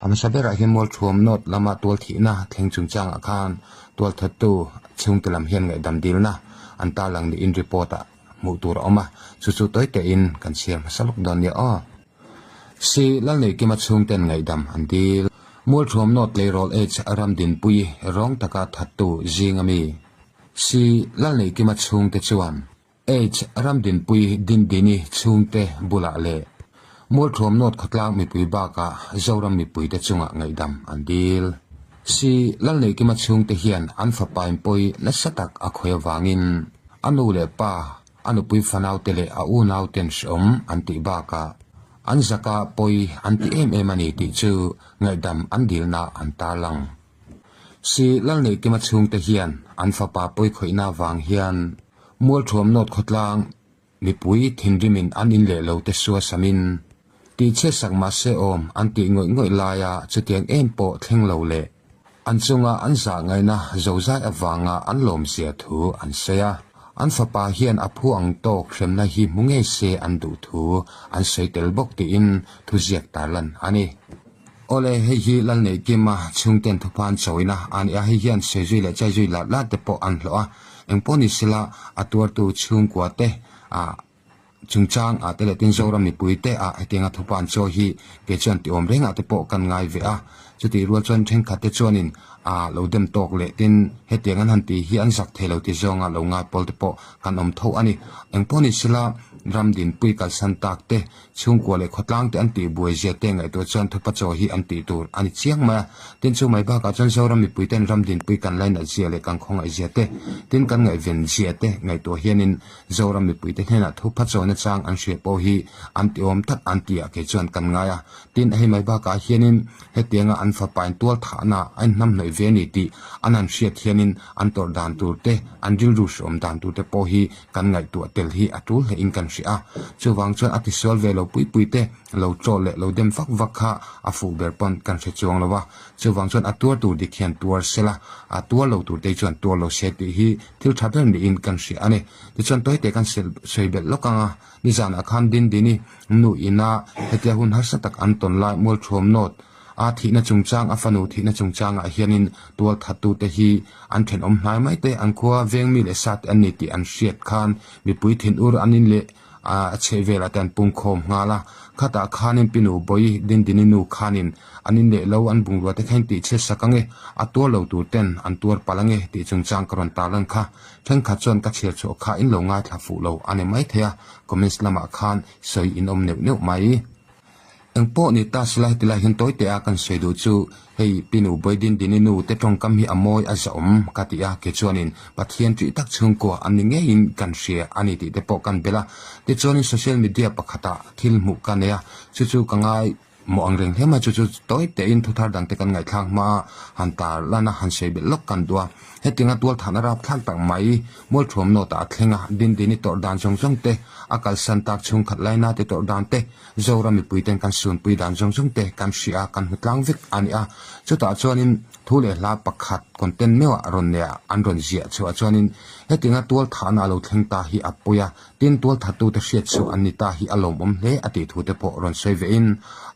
A hmasa berah hian Mualthuam North lama tualthihna thleng chungchangah khan tualthattu chhungte lam hian ngaihdam dilna an tarlang niin report ah hmuh tur a awm a, chu chu tawi tehin kan chhiar hmasa lawk dawn nia aw. Si Lalneikima chhungten ngaihdam an dil. Mualthuam North tleirawl H Ramdinpui rawng taka thattu zinga mi Si Lalneikima chhungte chuan H Ramdinpui Dindini chhungte bulah leh Mualthuam North khawtlang mipui bakah Zoram mipuite chungah ngaihdam an dil. Si Lalneikima chhungte hian an fapain pawi nasa tak a khawi avangin a nu leh pa, a nupui fanaute leh a unauten hreawm an tih bakah an zaka pawi an ti em em a ni tih chu ngaihdam an dilna an tarlang. Si Lalneihkima chhungte hian an fapa pawi khawihna avang hian Mualthuam North khawtlang mipui thinrimin an in leh lo te sua samin tihchhiat sak mah se awm an tih ngawih ngawih laia chutiang em pawh thleng lo leh an chunga an zah ngaihna zozai avanga an lawmzia thu an sawi a. An fapa hian a phu ang tawk hremna hi hmu ngei se an duh thu an sawi tel bawk tiin thuziak tarlan a ni. Awle, hei hi Lalneihkima chhungten thuphan chawina a ni a, hei hian sawi zui leh chai zui lat lat te pawh an hlawh a, engpawh ni sela a tuartu chhungkua te ah chungchang ah te leh tin Zoram mipui te ah hetianga thuphan chawi hi kei chuan ti awm rengah te pawh kan ngai ve a, chutih rual chuan thenkhat te chuanin ah lo dem tawk leh tin hetiang an han tih hi an zak thei lo ti zawnga lo ngai pawl te pawh kan awm tho a ni. Engpawh ni sela ram dinpui kalsan tak te Chhungkua leh khawtlang te an tih buai zia te ngaihtuah chuan thupa chaw hi an tih tur a ni chiang mai a. Tin chu mai bakah chuan Zoram mipui ten ram dinpui kan lainat zia leh kan khawngaih zia te, tin kan ngaihven zia te ngaihtuah hianin Zoram mipui te hnenah thupa chaw nachang an hria pawh hi an ti awm tak an tih ah kei chuan kan ngai a. Tin hei mai bakah hianin hetianga an fapain tual thahna a inhnamhnawih ve a ni tih an han hriat hianin an tawrh dan tur te, an rilru hreawm dan tur te pawh hi kan ngaihtuah tel hi a tul hlein kan hria a, chuvang chuan a tisual ve lo pui pui te lo tlawh leh lo dem vak vak kha a fuh ber pawn kan hre chuang lo a, chuvang chuan a tuar tur dik hian tuar sela, a tuar lo tur te hi chuan tuar lo se tih hi thil tha ber niin kan hria a ni. Tichuan tawite kan sawi belh lawk ang a, nizanah khan Dindini nu ina hetia hun harsa tak an tawn lai Mualthuam North A thihna chungchang, a fanu thihna chungchangah hianin tualthattute hi an thenawm hnai mai te, an khua vengmi leh sate an ni tih an hriat khan mipui thinur an in leh a chhehvelah te an pungkhawm nghal a. Khatah khanin Pinu Bawi Dindini nu khanin an in leh lo an bungrua te kha in tihchhiat sak ange, a tuar lo tur ten an tuar palh ange tih chungchang ka rawn tarlan kha. Thenkhat chuan ka chhiar chhuah kha in lo ngaithla fuh lo a ni maithei a, comments lamah khan sawi in awm neuh neuh mai. Eng pawh ni ta sila heti lai hian tawi teh a kan sawi duh chu hei Pinu Bawi Dindini nu te tawngkam hi a mawi a zahawm ka ti a, kei chuanin Pathian ṭih tak chhungkua an ni ngeiin kan hria a ni tih te pawh kan belh a. Tichuanin social media pakhatah thil hmuh ka nei a, chu chu ka ngai mawh ang reng hle mai, chu chu tawi tehin thuthar dangte kan ngaihthlak hma a han tar lan a, han sawi belh lawk kan duh a. Hetianga tualthahna rapthlak tak mai Mualthuam North ah a thleng a, Dindini tawrh dan zawng zawng te, a kalsan tak chhungkhat laina te tawrh dan te, Zoram mipui ten kan sunpui dan zawng zawng te kan hria a, kan hmu tlang vek a ni a. Chutah chuanin thu leh hla pakhat content meuhah rawn nei ah an rawn ziah chhuah chuanin hetianga tualthahna a lo thleng ta hi a pawi a, tin tualthattute hriat chhuah an ni ta hi a lawmawm hle a tih thu te pawh rawn sawi ve in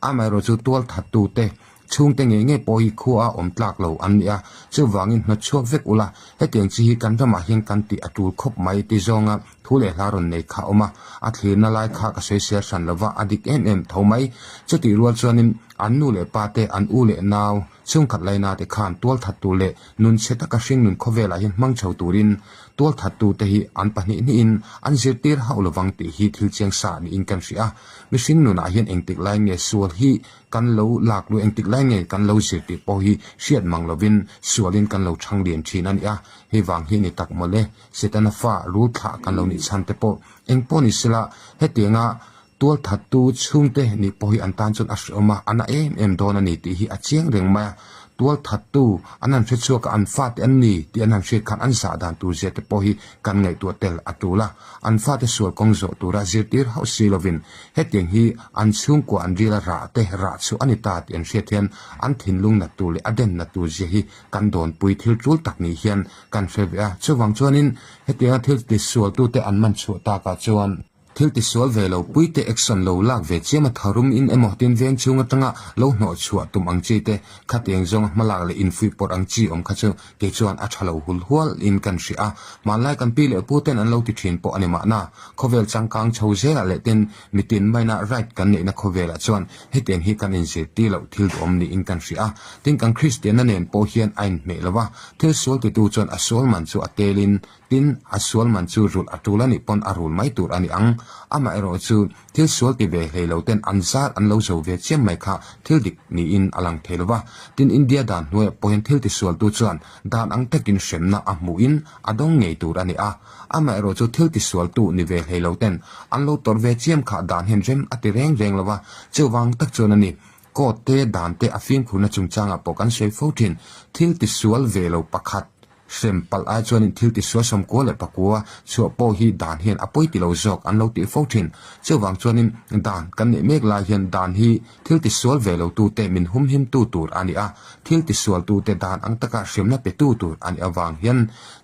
amaherawhchu tualthattute Chhungte ngei ngei pawh hi khua a awm tlak lo an ni a, chuvangin hnawt chhuak vek ula, hetiang chi hi kan ramah hian kan tih a tul khawp mai ti zawnga thu leh hla rawn nei kha a awm a, a thlirna lai kha ka sawisel hran lova a dik em em tho mai. Chutih rual chuanin an nu leh pa te, an u leh nau, chhungkhat laina te khan tualthat tur leh nun chhe taka hringnun khawvelah hian hmang chho turin tualthattu te hi an pahnih hnihin an zirtir hauh lovang tih hi thil chiang sa niin kan hria a, mihring nunah hian engtik lai nge sual hi Kan lo lak luh engtik lai nge kan lo zir tih pawh hi hriat mang lovin sualin kan lo chhang lian thin a ni a, hei vang hi ni tak mawle, Setana fa rul thlah kan lo nih chhan te pawh eng pawh ni sela hetianga tualthattu chhungte nih pawh hi an tan chuan a hreawm a, a na em em dawn a ni tih hi a chiang reng mai a, tualthattu an han hre chhuak a, an fate an ni tih an han hriat khan an zah dan tur zia te pawh hi kan ngaihtuah tel a tul a, an fate sual kawng zawh tura zirtir hauh si lovin Hetiang hi an chhungkua an rila rah te rah chu a ni ta tih an hriat hian an thinlung nat tur leh a den nat tur zia hi kan dawnpui thil tul tak ni hian kan hre ve a. Chuvang chuanin hetianga thil tisualtute an man chhuah takah chuan. Thil tisual ve lo pui te action lo lak ve chiam a tharum in emaw tin veng chhung atanga lo hnawh chhuah tum ang chi te khatiang zawnga hmalak leh infuih pawrh ang chi awm kha chu kei chuan a tha lo hul hual in kan hria a. Hmanlai kan pi leh pu ten an lo ti thin pawh a ni mahna. Khawvel changkang chho zelah leh tin mitin maina right kan neihna khawvelah chuan hetiang hi kan inzirtir loh thil duhawm niin kan hria a. Tin kan Kristianna nen pawh hian a inhmeh lo va, thil sual titu chuan a sual man chu a telin Tin, a sual man chu rulh a tul a nih pawn a rul mai tur a ni ang. Amaherawh chu, thil sual ti ve hlei lo ten an zar an lo zo ve chiam mai kha thil dik niin a lang thei lo va. Tin, India dan hnuaiah pawhin thil tisualtu chuan dan ang takin hremna a hmuhin a dawng ngei tur a ni a. Amaherawh chu thil tisualtu ni ve hlei lo ten an lo tawrh ve chiam kha dan hian rem a ti reng reng lo va. Chuvang tak chuan a ni, Court te dan te a fimkhurna chungchangah pawh kan sawi fo thin. Thil tisual ve lo pakhat Hrem palh ai chuanin thil tisual sawmkua leh pakua chhuah pawh hi dan hian a pawi ti lo zawk an lo tih fo thin. Chuvang chuanin dan kan neih mek lai hian dan hi thil tisual ve lo tute min humhim tu tur a ni a, thil tisual tute dan ang taka hremna pe tu tur a nih avang hian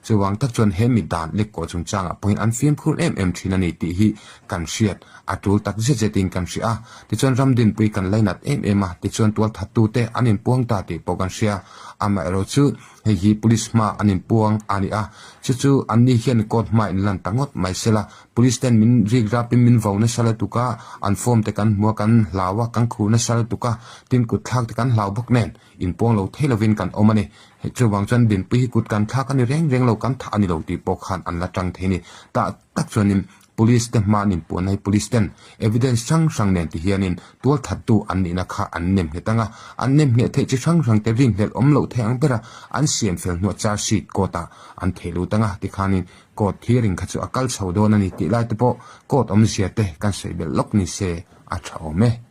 chuvang tak chuan he mi dan lekkawh chungchangah pawhin an fimkhur em em thin a ni tih hi kan hriat a tul tak zet zetin kan hria a. Tichuan Ramdinpui kan lainat em em a, tichuan tualthattute an inpuang ta tih pawh kan hria. Amaherawhchu chu Hei hi police hma an inpuang a ni a, chu chu anni hian court hma in lan ta ngawt mai sela, police ten min rik rapin min vo nasa lutuk a, an form te kan hmu a kan hlau a, kan khuh nasa lutuk a, tin kut thlak te kan hlau bawk nen inpuang lo thei lovin kan awm a ni. Hei chuvang chuan Dinpui hi kut kan thlak a ni reng reng lo, kan thah a ni lo tih pawh khan an la tang thei a ni. Tah tak chuanin Police te hma an inpuan a hi police ten evidence hrang hrang nen ti hianin tualthattu an nihna kha an nem nghet ang a, an nem ngheh theih chi hrang hrang te rinhlelh awm loh theih ang bera an siam fel hnuah charge sheet court ah an theh lut ang a, tikhanin court hearing kha chu a kal chho dawn a ni tih lai te pawh court awmzia te kan sawi belh lawk ni se a tha awm e.